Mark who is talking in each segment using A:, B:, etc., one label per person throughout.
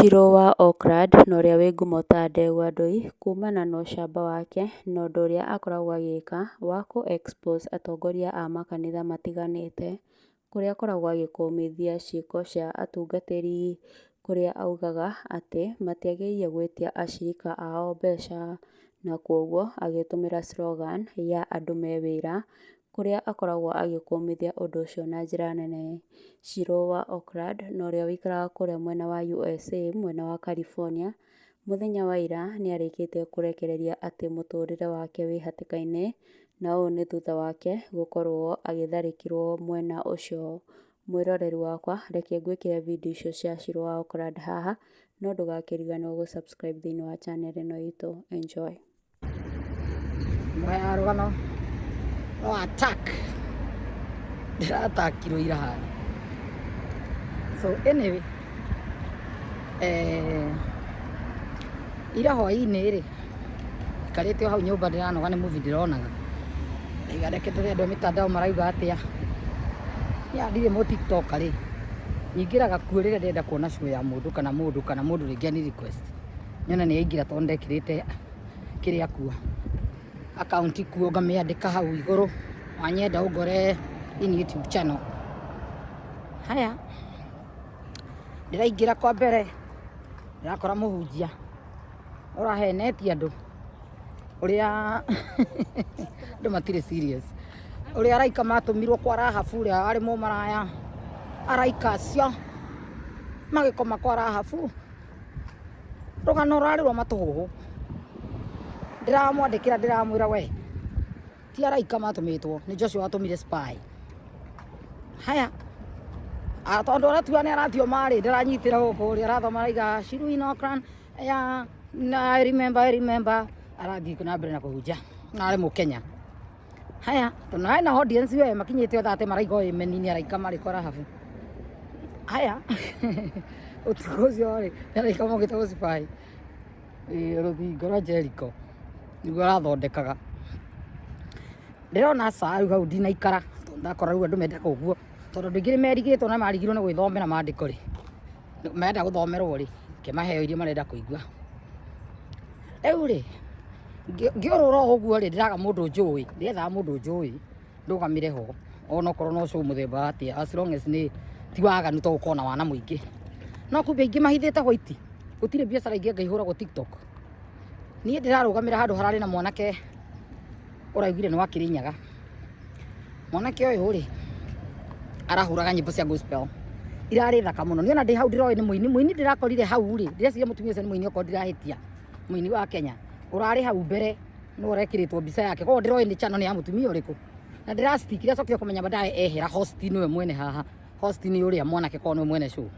A: Shirũ wa Oakland na ũrĩa wĩ ngumo ta Ndegwa Ndũi, kumana na ũcamba wake na ũndũ ũrĩa akoragwo agĩka wa kũ expose atongoria a makanitha matiganĩte, kũrĩa akoragwo agĩkũmithia ciĩko cia atungatĩri, kũrĩa augaga atĩ matiagĩrĩire gwĩtia acirika ao mbeca, na kwoguo agĩtũmĩra slogan ya andũ me wĩra, kũrĩa akoragwo agĩkũmithia ũndũ ũcio na njĩra nene. Shirũ wa Oakland na ũrĩa wĩikaraga kũrĩa mwena wa USA mwena wa California, mũthenya wa ira nĩ arĩkĩtie kũrekereria atĩ mũtũrĩre wake wĩ hatĩka-inĩ, na ũũ nĩ thutha wake gũkorwo agĩtharĩkĩrwo mwena ũcio. Mwĩroreri wakwa reke ngwĩkĩre video icio cia Shirũ wa Oakland haha, no ndũgakĩriganĩrwo gũ subscribe thĩinĩ wa channel ĩno itũ. Enjoy.
B: Mũheaga rũgano rwa attack ndĩratakirwo ira handũ. So anyway, ira hwainĩ rĩ, njikarĩte o hau nyũmba ndĩranoga nĩ movie ndĩronaga. Ndaiga reke ndore andũ a mĩtandao marauga atĩa. Niĩ ndirĩ mũ tiktoker rĩ, nyingĩraga kuo rĩrĩa ndĩrenda kuona show ya mũndũ kana mũndũ kana mũndũ rĩngĩ ani request. Nyone nĩ aingĩra tondũ nĩndekĩrĩte kĩrĩa kuo, akaunti kuo ngamĩandĩka hau igũrũ, wanyenda ũngore in YouTube channel. Haya, ndĩraingĩra kwa mbere, ndĩrakora mũhunjia ũrahenetie andũ ũrĩa andũ matirĩ serious, ũrĩa araika matũmirwo kwa Rahabu ũrĩa warĩ mũmaraya, araika acio magĩkoma kwa Rahabu. Rũgano rũrarĩ rwa matũhũhũ. Ndĩramwandĩkĩra ndĩramwĩra we, ti araika matũmĩtwo, nĩ Joshua watũmire spy. Haya, tondũ aratua nĩ arathioma rĩ, ndaranyitĩra gũkũ rĩ, arathoma araiga Shiru in Oakland, yeah, I remember, I remember. Arathiĩ na mbere na kũhunjia, na arĩ mũkenya. Haya, tondũ hena audience we makinyĩte othe atĩ maraiga amen nĩ araika marĩ kwa Rahabu. Haya, ũtukũ ũcio rĩ, nĩ araika mokĩte gũcibaĩ rũthingo rwa Jericho nĩguo arathondekaga. Ndĩrona aca rĩu hau ndinaikara tondũ ndakora rĩu andũ mendaga ũguo, tondũ andũ aingĩ nĩ merigĩtwo na marigirwo nĩ gwĩthomera maandĩko rĩ, marenda gũthomerwo rĩ, ngĩmaheo iria marenda kũigua. Rĩu rĩ, ngĩũrũra o ũguo rĩ, ndĩraga mũndũ njũĩ, ndĩrethaga mũndũ njũĩ ndũgamĩre ho, onokorwo no show mũthemba wa atĩa, as long as nĩ ti waganu to gũkorwo na wana mũingĩ. No kumbe aingĩ mahithĩte white, gũtirĩ biacara ingĩ anga ihũragwo TikTok. Niĩ ndĩrarũgamĩra handũ hararĩ na mwanake ũraugire nĩ wa Kĩrĩnyaga. Mwanake ũyũ rĩ, arahũraga nyĩmbo cia gospel irarĩ thaka mũno. Niĩ ona ndĩ hau ndĩroĩ nĩ mũini, mũini ndĩrakorire hau rĩ, ndĩreciria mũtumia ũcio nĩ mũini okorwo ndirahĩtia, mũini wa Kenya, ũrarĩ hau mbere nĩwe ũrekĩrĩtwo mbica yake, koguo ndĩroĩ nĩ channel nĩ ya mũtumia ũrĩkũ. Na ndĩracitikire cokire kũmenya baadaye ehera, host nĩwe mwene haha, host nĩ ũrĩa mwanake korwo nĩwe mwene show.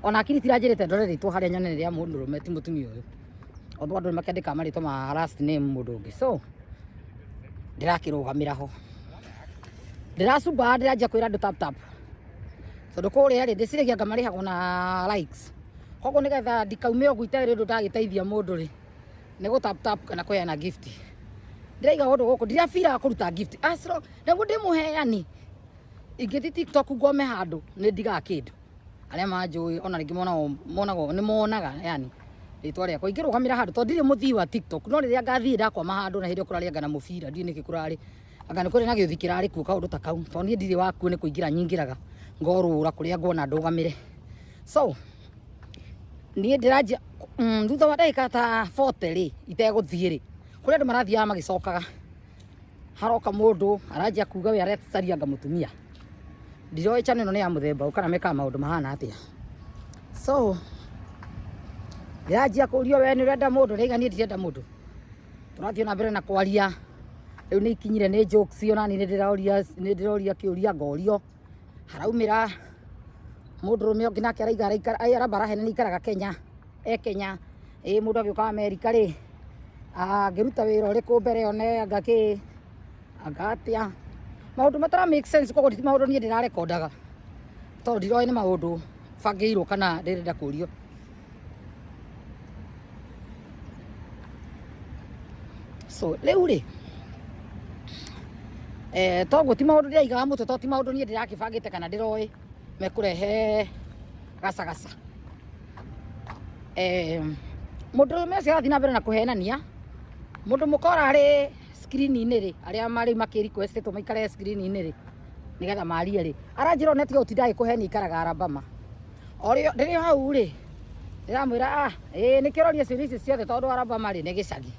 B: Ona hakiri itiranjĩrĩte ndore rĩtwa harĩa nyone nĩ rĩa mũndũrũme ti mũtumia ũyũ. Although andũ nĩ makĩandĩkaga marĩtwa ma last name mũndũ ũngĩ. So, ndĩrakĩrũgamĩra ho. Ndĩracumba ndĩranjia kwĩra andũ tap tap. Tondũ kũrĩa rĩ, ndĩciragia anga marĩhagwo na likes. Koguo nĩgetha ndikaume ũguo itarĩ ũndũ ndagĩteithia mũndũ rĩ, nĩ gũ tap tap kana kũheana gift. Ndĩraiga ũndũ gũkũ, ndirabiraga kũruta gift. As long, nĩguo ndĩ mũheani, ingĩthiĩ TikTok ngome handũ, nĩ ndigaga kĩndũ. Arĩa manjũĩ ona rĩngĩ monagwo, monagwo, nĩ monaga yani rĩtwa rĩakwa. Ingĩrũgamĩra handũ, tondũ ndirĩ mũthii wa TikTok, no rĩrĩa ngathiĩ ndakwama handũ na hĩndĩ ĩyo kũrarĩ anga na mũbira, ndiũĩ nĩkĩ kũrarĩ. Anga nĩ kũrĩ na gĩũthi kĩrarĩ kuo kaũndũ ta kau, tondũ niĩ ndirĩ wakuo nĩ kũingĩra nyingĩraga, ngorũra kũrĩa nguona ndũgamĩre. So, niĩ ndĩranjia, thutha wa ndagĩka ta 40 rĩ, itegũthiĩ rĩ, kũrĩ andũ marathiaga magĩcokaga, haroka mũndũ aranjia kuga we arecaria anga mũtumia. Ndiroĩ channel ĩno nĩ ya mũthemba ũyũ kana mekaga maũndũ mahana atĩa. So, ndĩranjia kũrio we nĩ ũrenda mũndũ, ndaiga niĩ ndirenda mũndũ. Tũrathiĩ na mbere na kwaria, rĩu nĩ ikinyire nĩ jokes, ona niĩ nĩ ndĩroria kĩũria ngorio. Haraumĩra mũndũrũme ũngĩ nake araiga araikara, aramba arahena nĩ aikaraga Kenya, e Kenya, ĩ mũndũ agĩũka Amerika rĩ, angĩruta wĩra ũrĩkũ mbere one anga kĩ, anga atĩa. Maũndũ matara make sense koguo ti maũndũ niĩ ndĩrarekondaga, tondũ ndiroĩ nĩ maũndũ bangĩirwo kana ndĩrenda kũrio. So rĩu rĩ, toguo ti maũndũ ndĩraigaga mũtwe, tondũ ti maũndũ niĩ ndĩrakĩbangĩte kana ndĩroĩ mekũrehe gacagaca. Mũndũrũme ũcio arathiĩ na mbere na kũhenania. Mũndũ mũka ũrarĩ screen-inĩ rĩ, arĩa marĩ makĩ requestĩtwo maikare screen-inĩ rĩ, nĩgetha marie rĩ, aranjĩra ona tiga gũtinda agĩkũhenia aikaraga Alabama. Orĩo ndĩrĩ hau rĩ, ndĩramwĩra ah, ĩĩ nĩkĩo ũroria ciũria icio ciothe tondũ Alabama rĩ nĩ gĩcagi.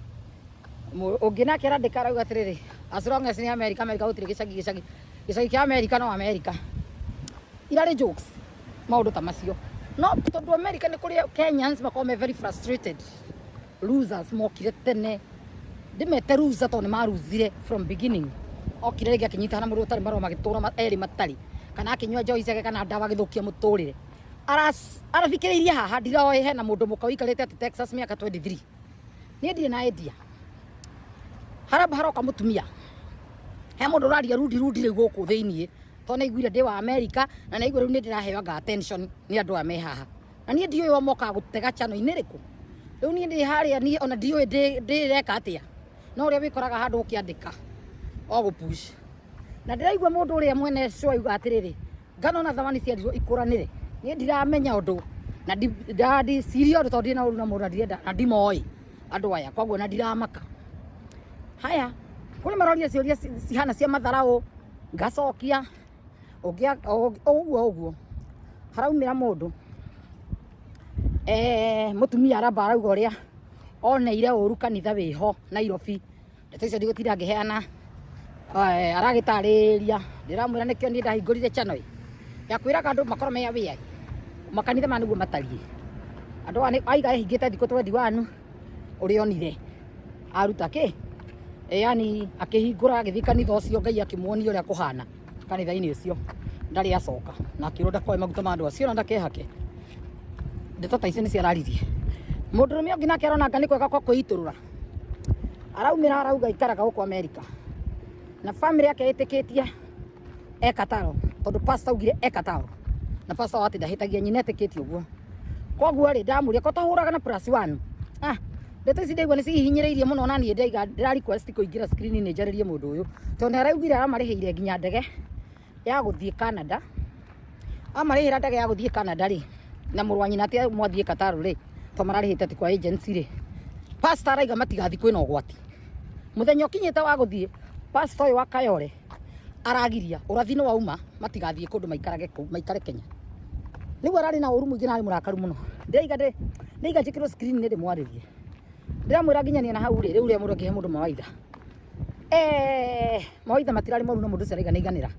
B: Ũngĩ nake arandĩka arauga atĩrĩrĩ, as long as nĩ America, America gũtirĩ gĩcagi, gĩcagi gĩcagi kĩa America no America. Irarĩ jokes maũndũ ta macio. No tondũ America nĩ kũrĩ Kenyans makoragwo me very frustrated. Losers mokire tene. Ndĩmete loser tondũ nĩ maruzire from beginning. Okire rĩngĩ akĩnyitana na mũndũ ũtarĩ marũa magĩtũra erĩ matarĩ. Kana akĩnyua njohi ciake kana ndawa agĩthũkia mũtũrĩre. Arathikĩrĩirie haha ndiroĩ hena mũndũ mũka ũikarĩte atĩ Texas mĩaka 23. Niĩ ndirĩ na idea. Haramba haroka mũtumia. He mũndũ ũraria rudi rudi rĩu gũkũ thĩiniĩ. Tondũ nĩaiguire ndĩ wa America na nĩaigua rĩu nĩndĩraheanga attention nĩ andũ aya me haha. Na niĩ ndiũĩ o mokaga gũtega channel-inĩ ĩrĩkũ. Rĩu niĩ ndĩ harĩa niĩ ona ndiũĩ ndĩreka atĩa. No ũrĩa wĩkoraga handũ ũkĩandĩka o gũ push. Na ndĩraigua mũndũ ũrĩa mwene show auga atĩrĩrĩ, ngano na thamani ciarirwo ikũranĩre. Niĩ ndiramenya ũndũ na ndiciria ũndũ tondũ ndirĩ na ũru na mũndũ na ndirenda na ndimoĩ andũ aya koguo na ndiramaka. Haya, kũrĩ maroria ciũria cihana cia matharaũ ngacokia ũguo ũguo haraumĩra mũndũ mũtumia aramba arauga ũrĩa oneire ũru kanitha wĩho Nairobi. Ndeto icio ndigũtinda ngĩheana, aragĩtarĩria ndĩramwĩra nĩkĩo niĩ ndahingũrire channel ya kwĩraga andũ makorwo me aware makanitha maya nĩguo matariĩ. Andũ aya aiga ehingĩte thikũ 21 ũrĩa onire aruta kĩ, yani akĩhingũra agĩthiĩ kanitha ũcio Ngai akĩmuonia ũrĩa kũhana kanitha-inĩ ũcio ndarĩ acoka na akĩrwo ndakoe maguta ma andũ acio na ndakehake. Ndeto ta icio nĩ ciararirie. Mũndũrũme ũngĩ nake arona anga nĩ kwega kwa kwĩitũrũra, araumĩra arauga aikaraga gũkũ America na family yake ĩtĩkĩtie ekataro tondũ pastor augire ekataro na pastor wa atĩ ndahĩtagia nyina etĩkĩtie ũguo. Koguo rĩ ndamũria ko tũhũraga na plus one. Ah, ndeto ici ndaigua nĩ cihinyĩrĩirie mũno na niĩ ndaiga ndĩra request kũingĩra screen-inĩ njarĩrie mũndũ ũyũ tondũ nĩ araugire aramarĩhĩire nginya ndege ya gũthiĩ Canada. Amarĩhĩra ndege ya gũthiĩ Canada rĩ, na mũrũ wa nyina atĩ mwathiĩ Qatar rĩ, tondũ mararĩhĩte atĩ kwa agency rĩ, pastor araiga matigathiĩ kwĩna ũgwati. Mũthenya ũkinyĩte wa gũthiĩ, pastor ũyũ wa Kayole aragiria ũrathi nĩ wauma matigathiĩ kũndũ maikarage kũu, maikare Kenya. Rĩu ararĩ na ũru mũingĩ na arĩ mũrakaru mũno. Ndĩraiga ndĩraiga njĩkĩrwo screen nĩ ndĩmwarĩrie. Ndĩramwĩra nginyania na hau rĩ, rĩu ũrĩa mũndũ angĩhe mũndũ mawaitha. Mawaitha matirarĩ moru na mũndũ ũcio araiga nĩaiganĩra.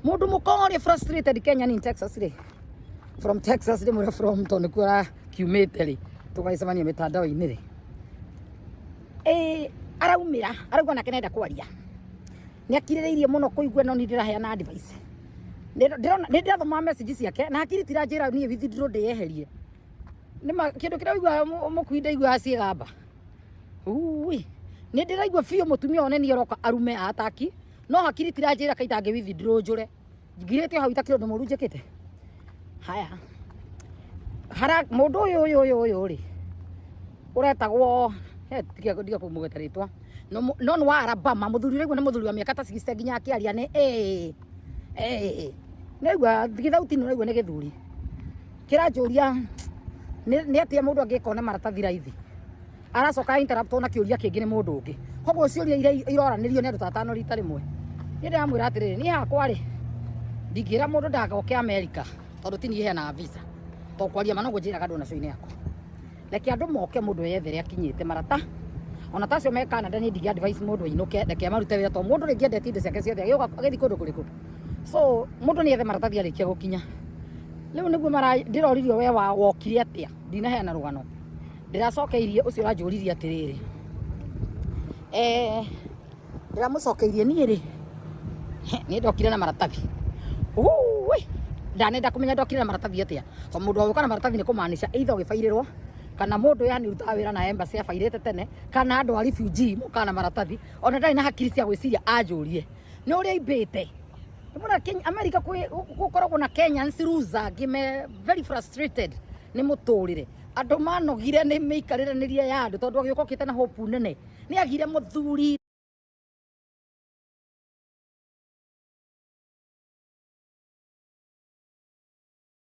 B: Mũndũ mũka ũrĩa frustrated Kenyan in Texas rĩ, from Texas ndĩmwĩra from tondũ nĩkuo arakiumĩte rĩ, tũgagĩcemania mĩtandao-inĩ rĩ. Araumĩra arauga nake nĩarenda kwaria. Nĩakirĩrĩirie mũno kũigua no niĩ ndĩraheana advice. Nĩ ndĩrathoma message ciake na hakiri tiranjĩra niĩ withdraw ndĩyeherie. Nĩma kĩndũ kĩrĩa ũiguaga mũkui ndaiguaga ciĩgamba. Ui, nĩ ndĩraigua biũ mũtumia one nĩ aroka arume ataki no hakiri tiranjĩra kaita ngĩ withdraw njũre. Ngirĩte hau itakĩrĩ ũndũ mũru njĩkĩte. Haya. Hara mũndũ ũyũ ũyũ ũyũ ũyũ rĩ ũretagwo tiga ndiga kũmũgweta rĩtwa no nĩ wa Alabama mũthuri ũraigua nĩ mũthuri wa mĩaka ta 60 nginya akĩaria nĩ nĩaigua gĩthauti nĩ ũraigua nĩ gĩthuri kĩranjũria nĩ atĩa mũndũ angĩka one maratathi raithi. Aracoka interrupt na kĩũria kĩngĩ nĩ mũndũ ũngĩ. Koguo ciũria iria iroranĩrio nĩ andũ ta atano rita rĩmwe. Niĩ ndĩramwĩra atĩrĩrĩ, niĩ hakwa rĩ, ndingĩra mũndũ ndagoke America tondũ ti niĩ heanaga visa. Tondũ kwaria ma noguo njĩraga andũ ona show-inĩ yakwa. Reke andũ moke mũndũ eyethere akinyĩte marata. Ona ta acio me Canada niĩ ndingĩ advise mũndũ ainũke, reke marute wĩra tondũ mũndũ rĩngĩ endetie indo ciake ciothe agĩũka agĩthiĩ kũndũ kũrĩkũ. So mũndũ nĩ ethe maratathi arĩkia gũkinya. Rĩu nĩguo ndĩroririo we wokire atĩa, ndinaheana rũgano. Ndĩracokeirie ũcio ũranjũririe atĩrĩrĩ, ndĩramũcokeirie niĩ rĩ, niĩ ndokire na maratathi. Ui, ndanenda kũmenya ndokire na maratathi atĩa. Tondũ mũndũ wa gũka na maratathi nĩ kũmaanisha either ũgĩbairĩrwo kana mũndũ yani ũrutaga wĩra na embassy abairĩte tene kana andũ a refugee mokaga na maratathi ona ndarĩ na hakiri cia gwĩciria anjũrie nĩ ũrĩa aimbĩte. Nĩmũrona America gũkoragwo na Kenyans loser angĩ me very frustrated nĩ mũtũrĩre. Andũ manogire nĩ mĩikarĩranĩrie ya andũ tondũ agĩũka okĩte na hope nene. Nĩ agire mũthuri.